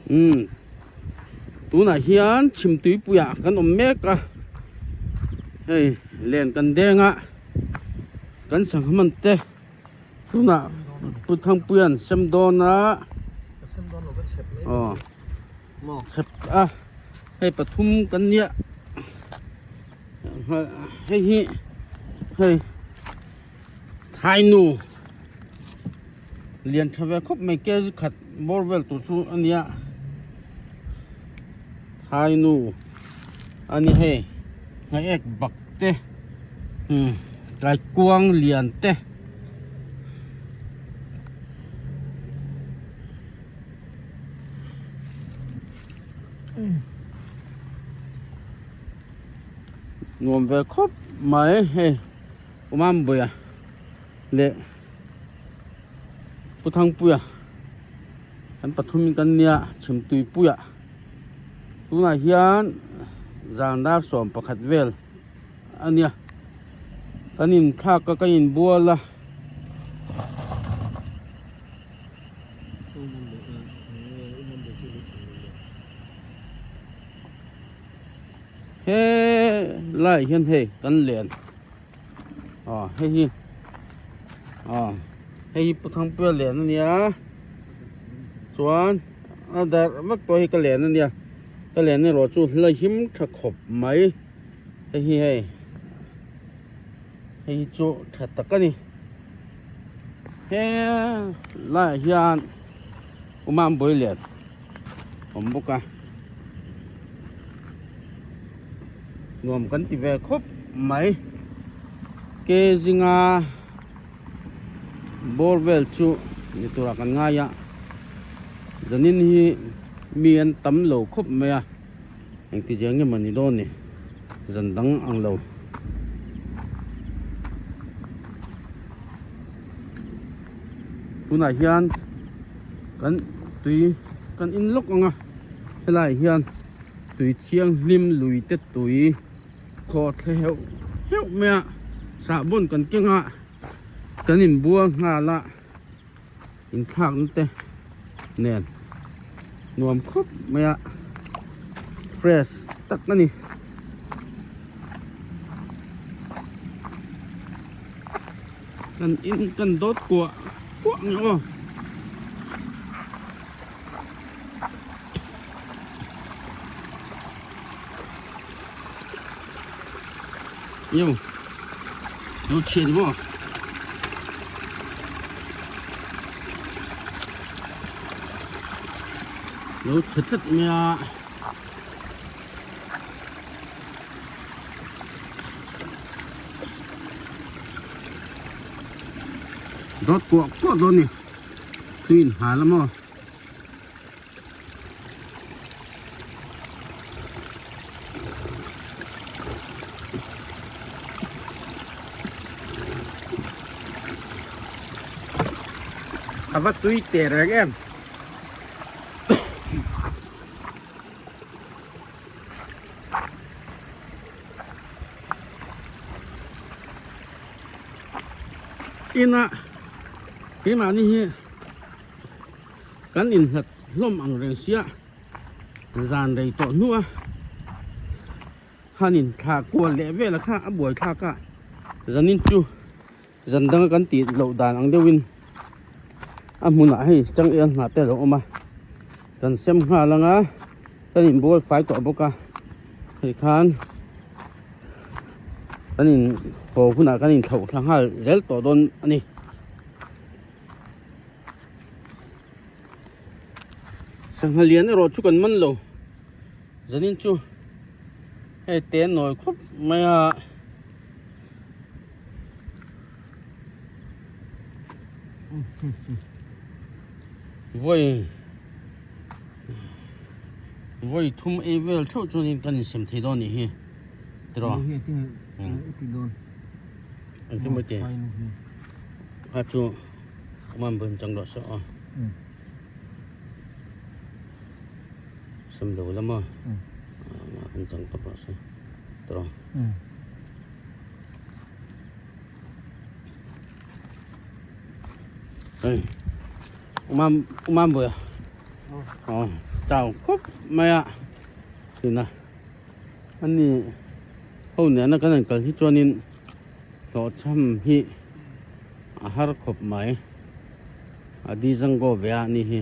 Umm tunah hian chhimtuipuiah kan awm mek a hei len kan deng a kan sangha man te tunah Pu Thangpuia'n sem dawn a aw chhep a hei pathum kan nia hei hi hei thainu. Lian tha ve khawp mai kg khat bawr vel tur chu a nia thainu a ni hei ngaiek bak te umm kaikuang lian te. Nuam ve khawp mai hei Umambuia leh. Pu Thangpuia kan pathum in kan nia Chhimtuipuia tunah hian zan dar 11 vel a nia kan inthlak a kan inbual a. He lai hian hei kan len. Aw hei hi aw hei hi Pu Thangpuia len a nia chuan a darh vek pawh hi ka len a nia ka len erawh chu la him tha khawp mai hei hi hei hei hi chu tha tak a ni he laiah hian Umambawi len awm bawk a nuam kan ti ve khawp mai ke zinga bawr vel chu ni turah kan ngai a zanin hi mi an tam lo khawp mai a engti zia nge maw ni dawn ni zan dang ang lo. Tunah hian kan tui kan in lawk ang a helaiah hian tui thianghlim lui te tui khaw thle heuh heuh mai a sahbawn kan keng a kan inbual nghal a inthlakna te nen nuam khawp mai a fresh tak a ni. Kan in kan dawt kuah kuah ang aw. Yêu. Lo chhiat maw. Lo chhe tlat mai a. Dawt kuah kuah dawn ni tui in hal a maw a va tui teh reng em. Ina keimahni hi kan inhlat hlawm ang reng sia zan rei tawh hnu a han inthlah kual leh vel a kha a buai thlak a zanin chu zan danga kan tih loh dan ang deuhin a hmunah hei changel hnah te a lo awm a kan sem nghal ang a kan inbual fai tawh bawk a hei khan kan in haw hunah kan inthlauh thla nghal zel tawh dawn a ni. Sangha lian erawh chu kan man lo zanin chu hei te nawi khawp mai a. Vawi vawi thum ei vel theuh chuanin kan insem thei dawn nih hi tiraw engtin maw ti kha chu man bun chang rawh se aw sem lo la maw an chang tawp rawh se tiraw. Hey, umam umam boya. Aw chau khawp mai a tuna ani ho nena kan han kal hi chuanin hlawhchham hi a har khawp mai a di zango ve a ni hi.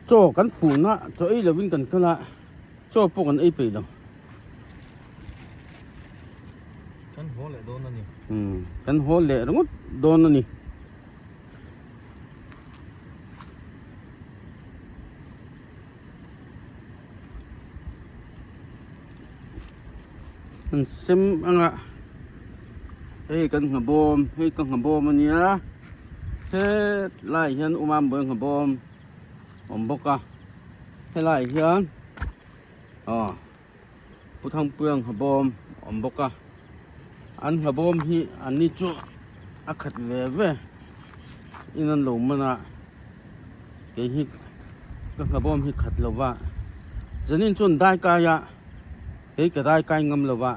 Chaw kan fuhna chaw ei lovin kan kal a chaw pawh kan ei peih lo. Kan haw leh dawn a ni. Umm kan haw leh ringawt dawn a ni. An sem anga hei kan nghabawm hei ka nghabawm a nia hetlai hian umam bawih nghabawm awm bawk a helai hian. Aw Pu Thangpuia nghabawm a awm bawk a an nghabawm hi an ni chu a khat ve ve in an lo man a kei hi ka nghabawm hi khat lo va zanin chuan dai kai a kei ka dai kai ngam lo va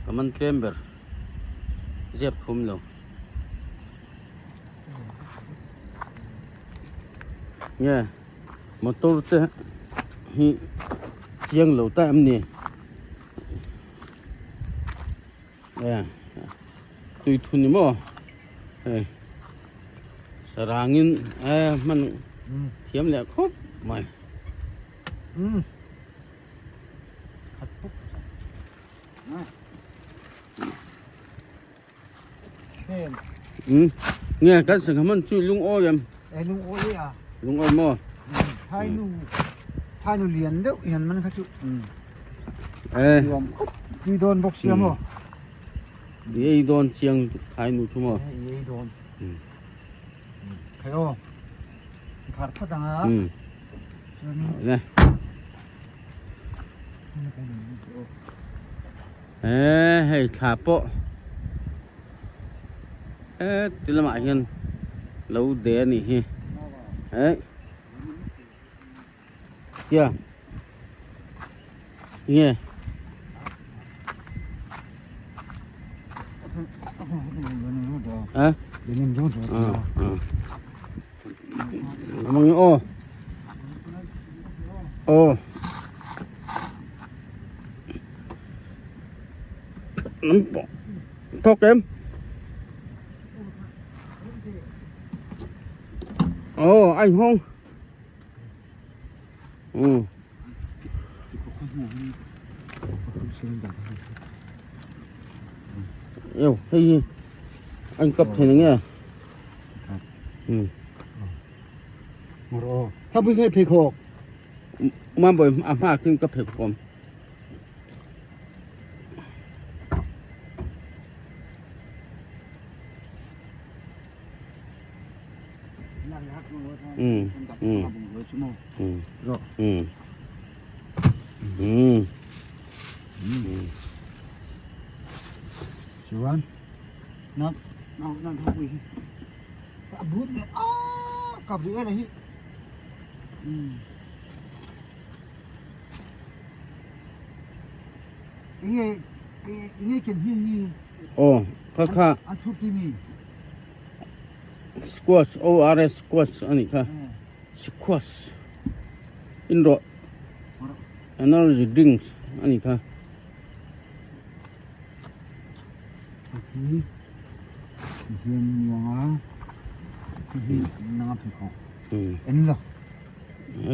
ka man tlem ber zep thum lo. Nge motor te hi chiang lo ta em ni e tui thun ni maw hei sarangin e hman thiam leh khawp mai. Nge kan sangha man chu lungawi em? E lungawi a. Lungawi maw? Thai nu thai nu lian deuh hian man kha chu. E. Nuam khawp tui dawn bawk sia maw? I ei dawn chiang thai nu chu maw? I ei dawn. Khai aw. Khar phat anga. Ne. He hei thla pawh heti lamah hian lo de a nih hi eh kia nge a mang aw aw Thawk em? Ồ, anh không? Ừ. Yêu, hei anh cấp thế này nghe. Ừ. Tháp bui nghe phê khok. Mà bởi à mà kinh cấp phê khok. Ừ. Ừ. Ừ. Ừ. Ừ. Chuan na na na thap bui hi a but leh a kap rih ela hi. Enge enge ken hi hi. Aw kha kha. An chhut ti mi. Squash ORS squash a nih kha. Squash in rawh energy drinks a nih kha. Hi hian nianga hi nanga pheikhawk en lo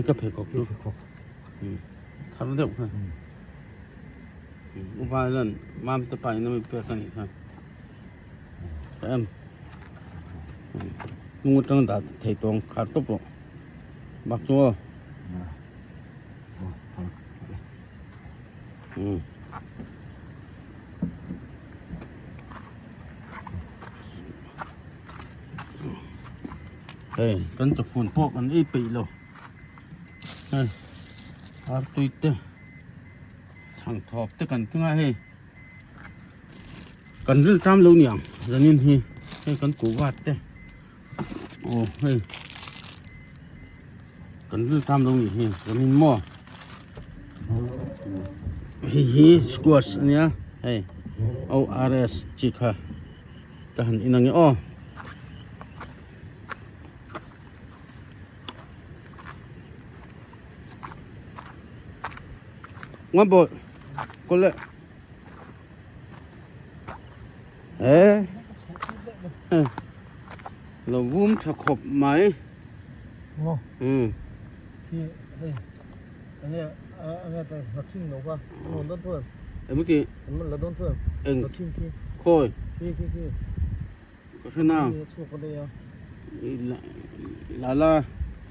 ka pheikhawk chu thar deuh kha upa hian mam te pa in a mi pek a nih kha em hnung atang dah thei tawng khar tawp rawh bak chu aw. Hei kan chawfun pawh kan ei peih lo hei artui te chhangthawp te kan keng a hei kan ril tam lo niang zanin hi hei kan kuhva te aw hei kan ril tam lo nih hi zanin maw hei hi squash ania hei ORS chi kha. Ka han in ange aw. Ngon bội. Cô lệ. Ê. Lo vum tha khawp mai. Ừ. Em ki eng khawi ka hre na la la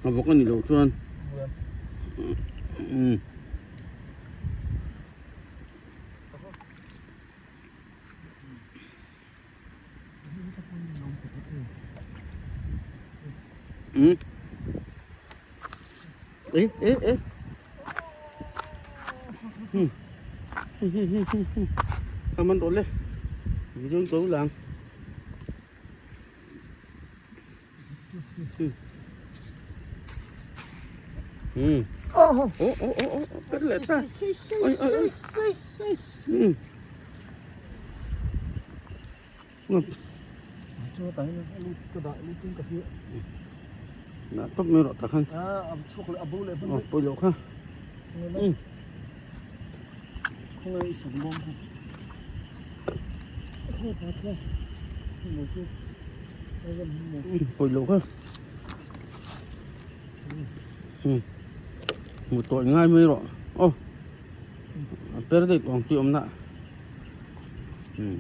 a vawk a nih loh chuan umm. Ừ. Ê, ê, ê. Ừ. Cảm ơn đồ lên. Video tối làm. Ừ. Ô, ô, ô, ô, cất lại ta. Ôi, ôi, ôi. Ừ. Đã top mi rawh tak khan aw pawi loh kha umm pawi loh kha umm hmu tawh ngai mai rawh aw a per daih tawh ang tih awm na umm.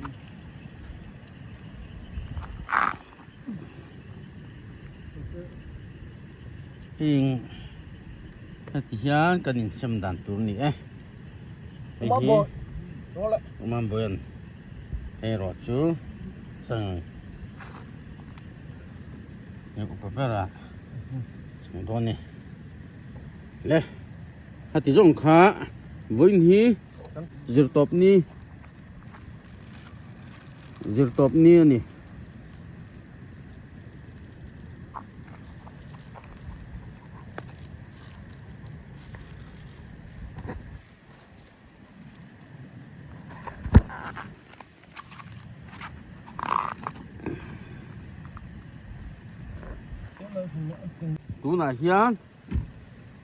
Heng heti hian kan insem dan tur a ni e. Hei hi Umambawian hei erawh chu chang hei upa berah chang dawn a ni. Le heti zawng kha vawiin hi zirtawp ni. Zirtawp ni a ni. Tunah hian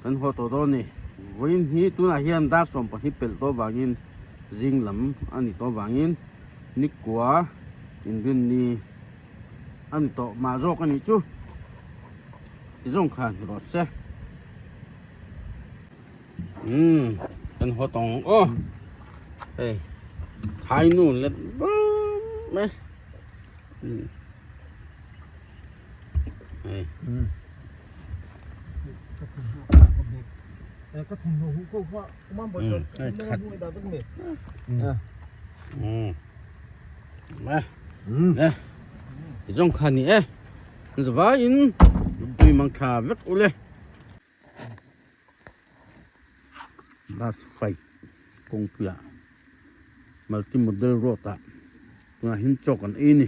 kan haw tawh dawn a ni. Vawiin hi tunah hian dar 12 pelh tawh vangin zing lam a ni tawh vangin nikua inrinni a ni tawh mah zawk a nih chu ti zawng khan rawh se. Umm kan haw tawng aw hei thai nu let bawm mai hei. Ti zawng kha ni e zavaiin tui mang tha vek ule last fight kawngpuiah multi model road ah tunah hian chaw kan ei a ni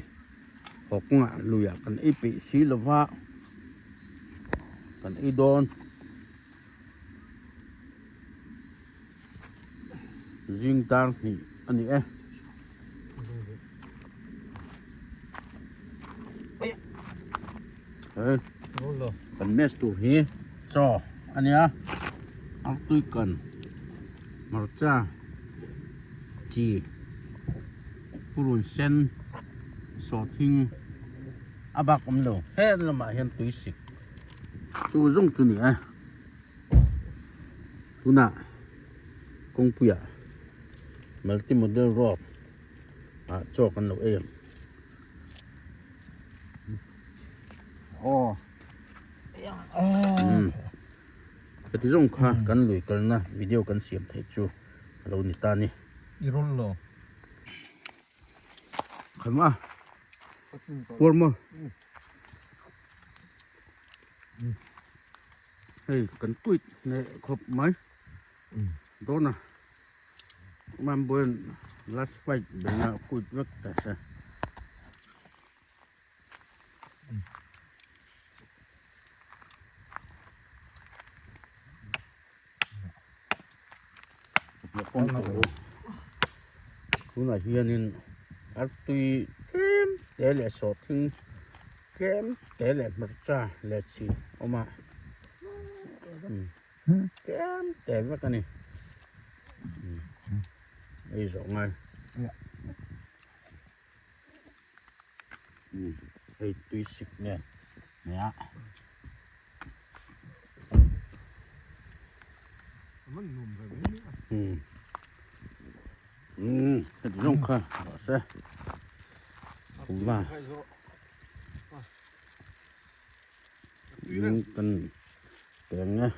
haw kawngah luiah kan ei peih si lova kan ei dawn zing tar hnih a ni e. Kan mess tur hi chaw a nia artui kan hmarcha chi purun sen sawhthing a bak awm lo he lamah hian tui sik chu zawng chu ni e tunah kawngpuiah multi model road ah chaw kan lo ei ang. Heti zawng kha kan lui kalna video kan siam theih chu a lo ni ta a ni. I rawl lo. Khaih maw a? Puar maw? Hei kan kuit leh khawp mai. Dawn a. Mambawiin last fight bena kuit vek ta se. Tunah hianin artui tlem te leh sawhthing tlem te leh hmarcha leh chi awm a tlem te vek a ni ei zawh ngai hei tui sik nen nia. Heti zawng kha rawh se kuhva kan peng e.